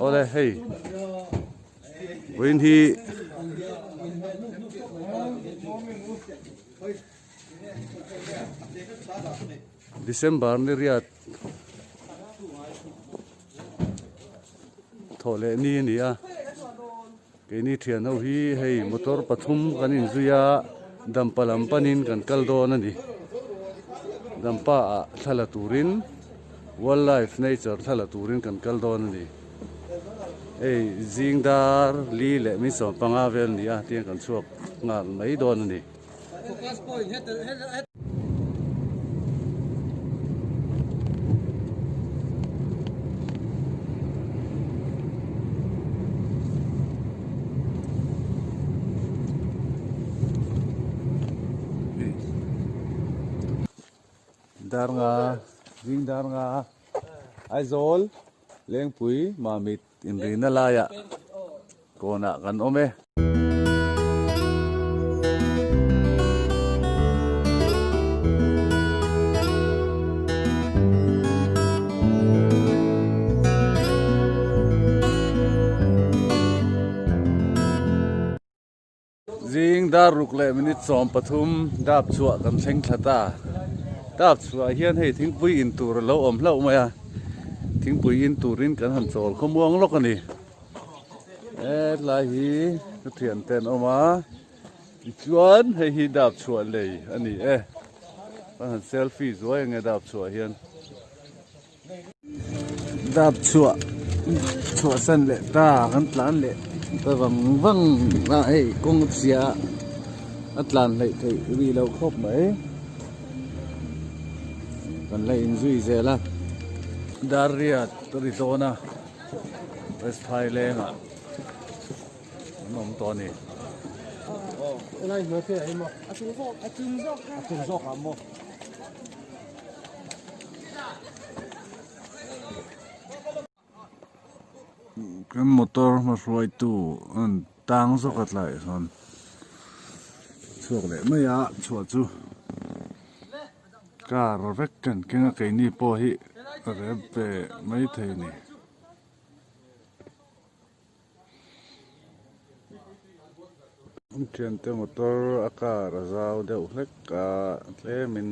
Awle hei vawiin hi December ni riat thawh leh ni a ni a keini thian ho hi hei motor pathum kan inzui a dampa lam panin kan kal dawn a ni dampa ah thla la turin wildlife nature thla la turin kan kal dawn a ni hei zing dar li leh min sawmpanga vel a ni a tiang kan chhuak nghal mai dawn a ni. Dar nga zing dar nga Aizawl Lengpui Mamit inrina laiah kawnah kan awm e. Zing dar ruk leh minute 13 dap chhuah kan thleng thla ta. Dap chhuah hian hei thingpui in tur a lo awm hlauh mai a, thingpui in turin kan han chawl khawmuang lawk a ni. Hetlai hi ka thian te an awm a, tichuan hei hi dap chhuah lei a ni e. Kan han selfie zuai ang e dap chhuah hian. Dap chhuah chhuah san leh ta kan tlan leh ta vang vang a hei kawng a chhia a tlan hleih theih rih loh khawp mai kan la inzui zel a dar riat a ri dawn a west phai lengah an awm tawh a ni. Kan motor hma hruaitu an tang zawk a tlaiah sawn chhuak leh mai a chhuah chu car vek kan keng a keini pawh hi a rep ve maithei a ni. Thiante motor a car a zau deuh hlek a tlemin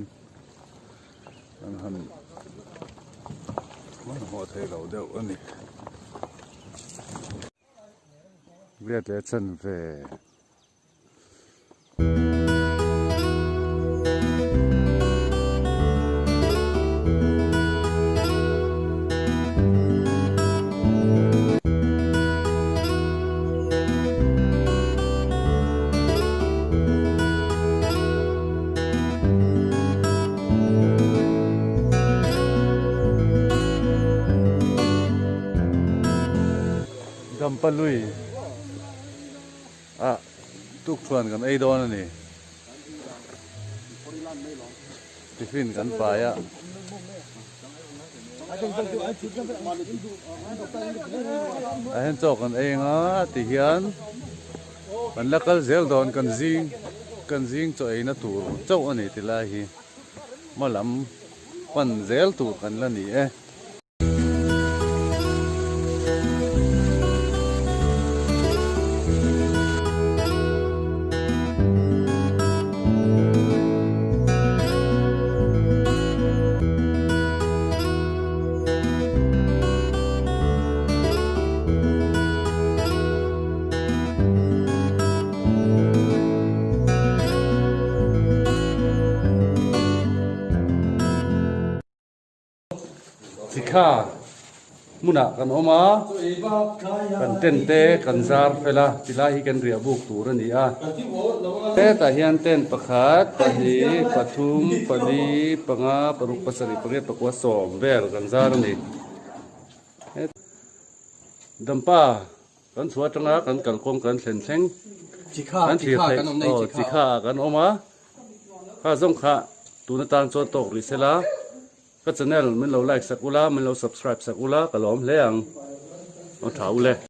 an han hmanhmawh thei lo deuh a ni. Riat leh chanve. Dampalui Ah tukṭhuan kan ei dawn a ni. Tiffin kan pai a. A hen chaw kan ei anga ti hian kan la kal zel dawn kan zing kan zing chaw eina tur chauh a ni ti lai hi hma lam pan zel tur kan la ni e. Chikha hmunah kan awm a, kan tent te kan zar fel a, tilai hi kan riah buk tur a ni a. Hetah hian tent pakhat, pahnih, pathum, pali, panga, paruk, pasarih, pariat, pakua, sawm vel kan zar a ni. Dampa kan chhuah atanga kan kalkawng kan thlen thleng kan thlir theih aw chikha ah kan awm a. Kha zawng kha tun atan chuan tawk rih sela ka channel min lo like sak ula min lo subscribe sak ula ka lawm hle ang aw tha ule.